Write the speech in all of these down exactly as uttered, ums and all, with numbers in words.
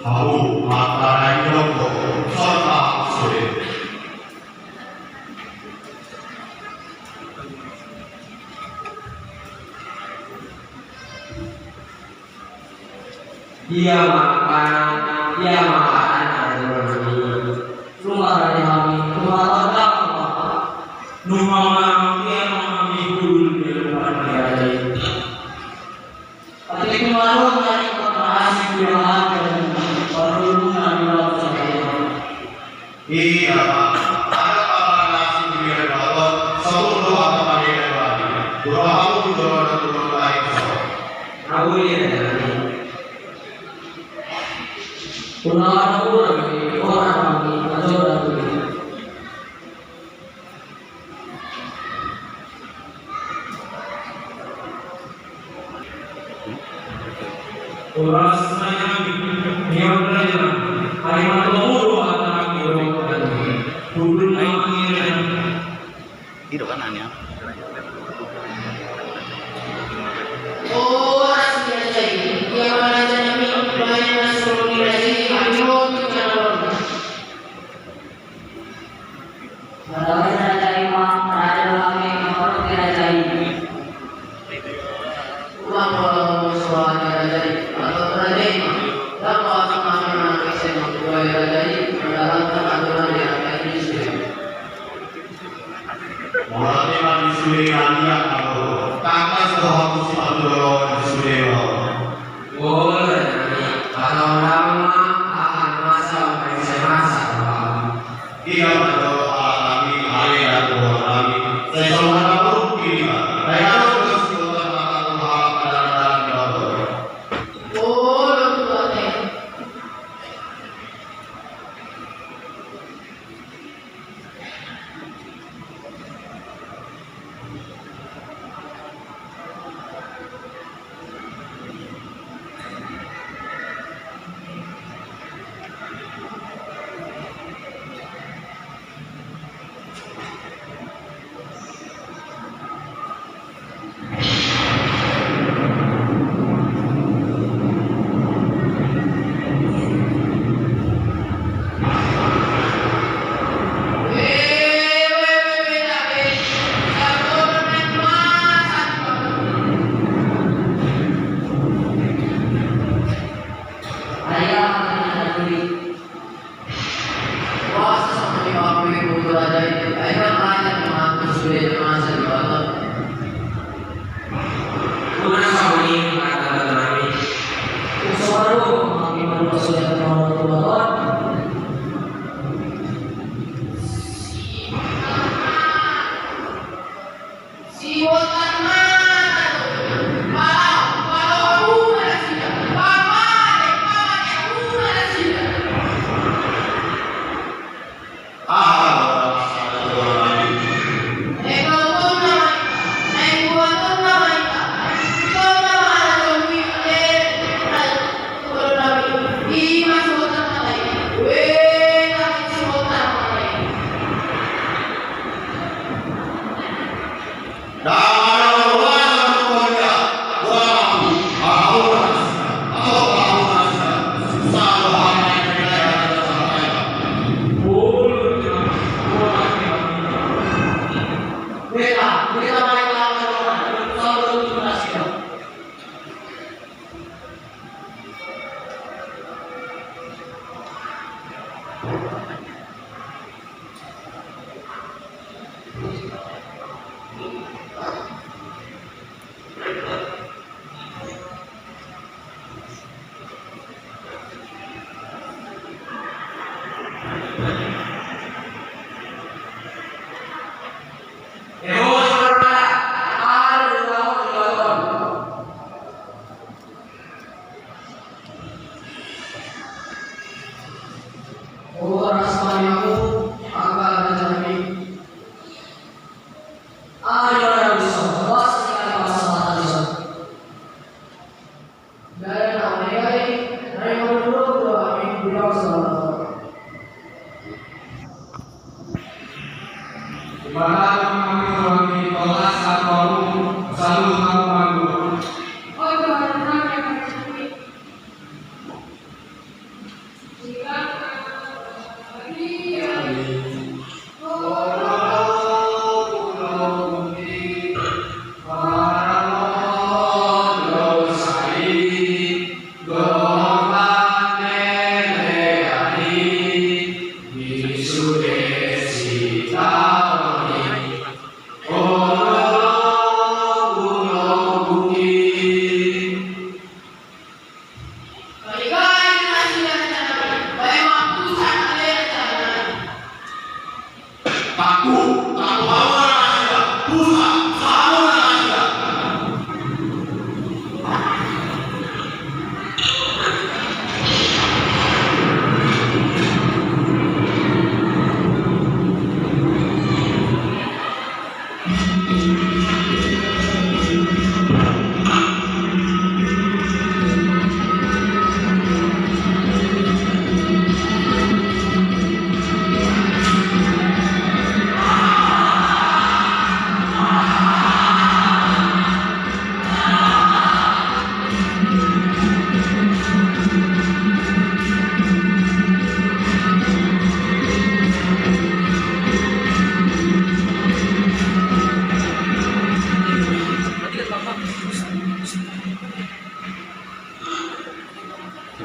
Hamu, mata na inongko, songon sude. Ia ma angka, ia ma angka na dohonon ni. Nunga rade hami, nunga rade hami. Nunga ma, ia ma hami hulul di hadapan ni raja i. Tapi tu marung dari kota asing di hadapan, parlungungan di laut sampai. Ia ma, angka na asing di hadapan, saluhut do angka na di hadapan. Dohot hamu, dohot na turun lain. Hamu ia na jalan. Ulaon na murah ni orang kami, ajo dah dulu. Horas ma i, nion raja, ai ma tubu do hata ni roha ni raja i. Hundul ma i raja. Ido kan ania. Horas ma i raja i, ia ma raja nami, pelayan na suru ni raja i, hami ro tu jalaon. Madaohon raja i ma, raja do hami mangkorhon raja i. Ulang ulang ulang suara raja i, atau raja i ma. Dapat kami menangis yang membuai raja i, mendalamkan aturan di raja i sudah. Mauliate ma di sude na liat, tangkas do hamu sipatudohon di sude. Olo, raja nami, pataon damang ma, aha na masa, masa, masa. Ia ma jo ala nami, ale na dohonon nami, sai songon na buruk pilih ma, na ia do singkotan mata tu halak na dalan-dalan di bawah. Olo, tuate. Baik, ayo duduk, doa kami di bawah salam. Kepada Tuhan kami, Tuhan kami, tolong sapa, selalu kamu bantu. Oh Tuhan, Tuhan yang kami syukuri.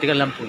Matikan lampu.